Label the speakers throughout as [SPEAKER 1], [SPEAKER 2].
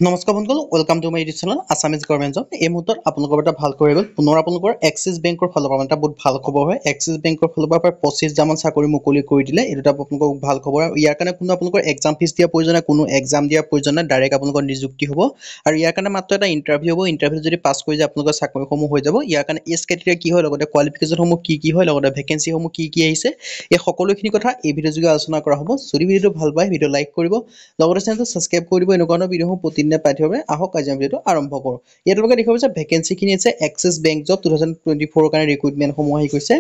[SPEAKER 1] নমস্কাৰ বন্ধুসকল, welcome to my YouTube channel Assamese Government Job। এই মুহূৰ্তত আপোনালোকৰ এটা ভাল খবৰ গ'ল। পুনৰ আপোনালোকৰ এক্সিছ বেংকৰ ফালৰ পৰা এটা বহুত ভাল খবৰ হয়। এক্সিছ বেংকৰ ফালৰ পৰা প্ৰায় 25 হাজাৰমান চাকৰি মুকলি কৰি দিলে। এইটো এটা আপোনালোকক ভাল খবৰ আৰু ইয়াৰ কাৰণে কোনো আপোনালোকৰ এক্সাম ফিজ দিয়াৰ প্ৰয়োজন নাই, কোনো এক্সাম দিয়াৰ প্ৰয়োজন নাই। ডাইৰেক্ট আপোনালোকৰ নিযুক্তি হ'ব আৰু ইয়াৰ কাৰণে মাত্ৰ এটা ইণ্টাৰভিউ হ'ব। ইণ্টাৰভিউ যদি পাছ কৰি যায়, আপোনালোকৰ চাকৰিসমূহ হৈ যাব। ইয়াৰ কাৰণে এজ ক্ৰাইটেৰিয়া কি হয়, লগতে কোৱালিফিকেশ্যনসমূহ কি কি হয়, লগতে ভেকেঞ্চিসমূহ কি কি আহিছে, এই সকলোখিনি কথা এই ভিডিঅ' যোগে আলোচনা কৰা হ'ব। যদি ভিডিঅ'টো ভাল পায়, ভিডিঅ' লাইক কৰিব, লগতে চেনেলটো ছাবস্ক্ৰাইব কৰি দিব, এনেকুৱা ধৰণৰ ভিডিঅ'সমূহ প্ৰতিদিনে পাই থাকিব। আহক, আজি আমি ভিডিঅ'টো আৰম্ভ কৰোঁ। ইয়াত তোমালোকে দেখিব যে ভেকেঞ্চিখিনি আছে। এক্সিছ বেংক জব 2024ৰ কাৰণে ৰিক্ৰুইটমেণ্টসমূহ আহি গৈছে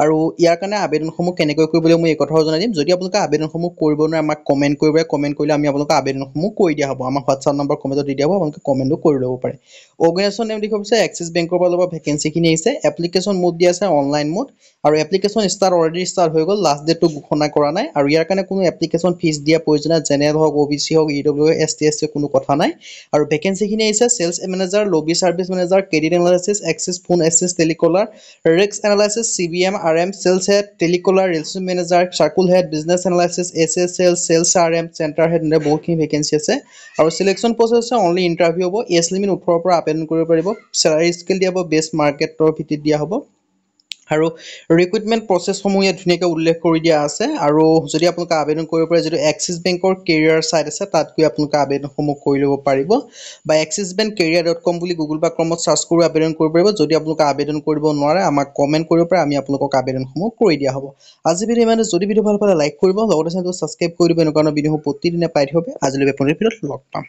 [SPEAKER 1] আৰু ইয়াৰ কাৰণে আবেদনসমূহ কেনেকৈ কৰিব লাগিব, মই এই কথাও জনাই দিম। যদি আপোনালোকে আবেদনসমূহ কৰিব নোৱাৰে, আমাক কমেণ্ট কৰিব পাৰে। কমেণ্ট কৰিলে আমি আপোনালোকৰ আবেদনসমূহ কৰি দিয়া হ'ব। আমাৰ হোৱাটছআপ নম্বৰ কমেণ্টত দি দিয়া হ'ব, আপোনালোকে কমেণ্টো কৰি ল'ব পাৰে। অৰ্গেনাইজেশ্যন নেম দেখিব পাইছে, এক্সিছ বেংকৰ ফালৰ পৰা ভেকেঞ্চিখিনি আহিছে। এপ্লিকেশ্যন মোড দিয়া আছে অনলাইন মোড আৰু এপ্লিকেশ্যন ষ্টাৰ্ট অলৰেডি ষ্টাৰ্ট হৈ গ'ল, লাষ্ট ডেটটো ঘোষণা কৰা নাই। আৰু ইয়াৰ কাৰণে কোনো এপ্লিকেশ্যন ফিজ দিয়া প্ৰয়োজন নাই। জেনেৰেল হওক, অ' বি চি হওক, E W, S T, S C, কোনো কথা নাই। আৰু ভেকেঞ্চিখিনি আহিছে sales manager, lobby service manager, credit analysis, Axis phone assist, telecaller, risk analysis, CBM RM, sales head, telecaller, relation manager, circle head, business analysis, SS sales, sales RM, center head, এনেদৰে বহুতখিনি vacancy আছে। আৰু selection process আছে only interview হ'ব। As limit 18ৰ পৰা আবেদন কৰিব পাৰিব। চেলাৰী স্কেল দিয়া হ'ব, বেষ্ট মাৰ্কেটৰ ভিত্তিত দিয়া হ'ব আৰু ৰিক্ৰুইটমেণ্ট প্ৰচেছসমূহ ইয়াত ধুনীয়াকৈ উল্লেখ কৰি দিয়া আছে। আৰু যদি আপোনালোকে আবেদন কৰিব পাৰে, যিটো এক্সিছ বেংকৰ কেৰিয়াৰ ছাইট আছে, তাত গৈ আপোনালোকে আবেদনসমূহ কৰি ল'ব পাৰিব বা axisbankcareer.com বুলি গুগল বা ক্ৰমত চাৰ্চ কৰি আবেদন কৰিব পাৰিব। যদি আপোনালোকে আবেদন কৰিব নোৱাৰে, আমাক কমেণ্ট কৰিব পাৰে, আমি আপোনালোকক আবেদনসমূহ কৰি দিয়া হ'ব। আজি ভিডিঅ' ইমানে। যদি ভিডিঅ' ভাল পালে, লাইক কৰিব, লগতে চেনেলটো ছাবস্ক্ৰাইব কৰি দিব, এনেকুৱা ধৰণৰ ভিডিঅ'সমূহ প্ৰতিদিনে পাই থাকিব। আজিলৈ পুনৰ ভিডিঅ'ত লগ পাম।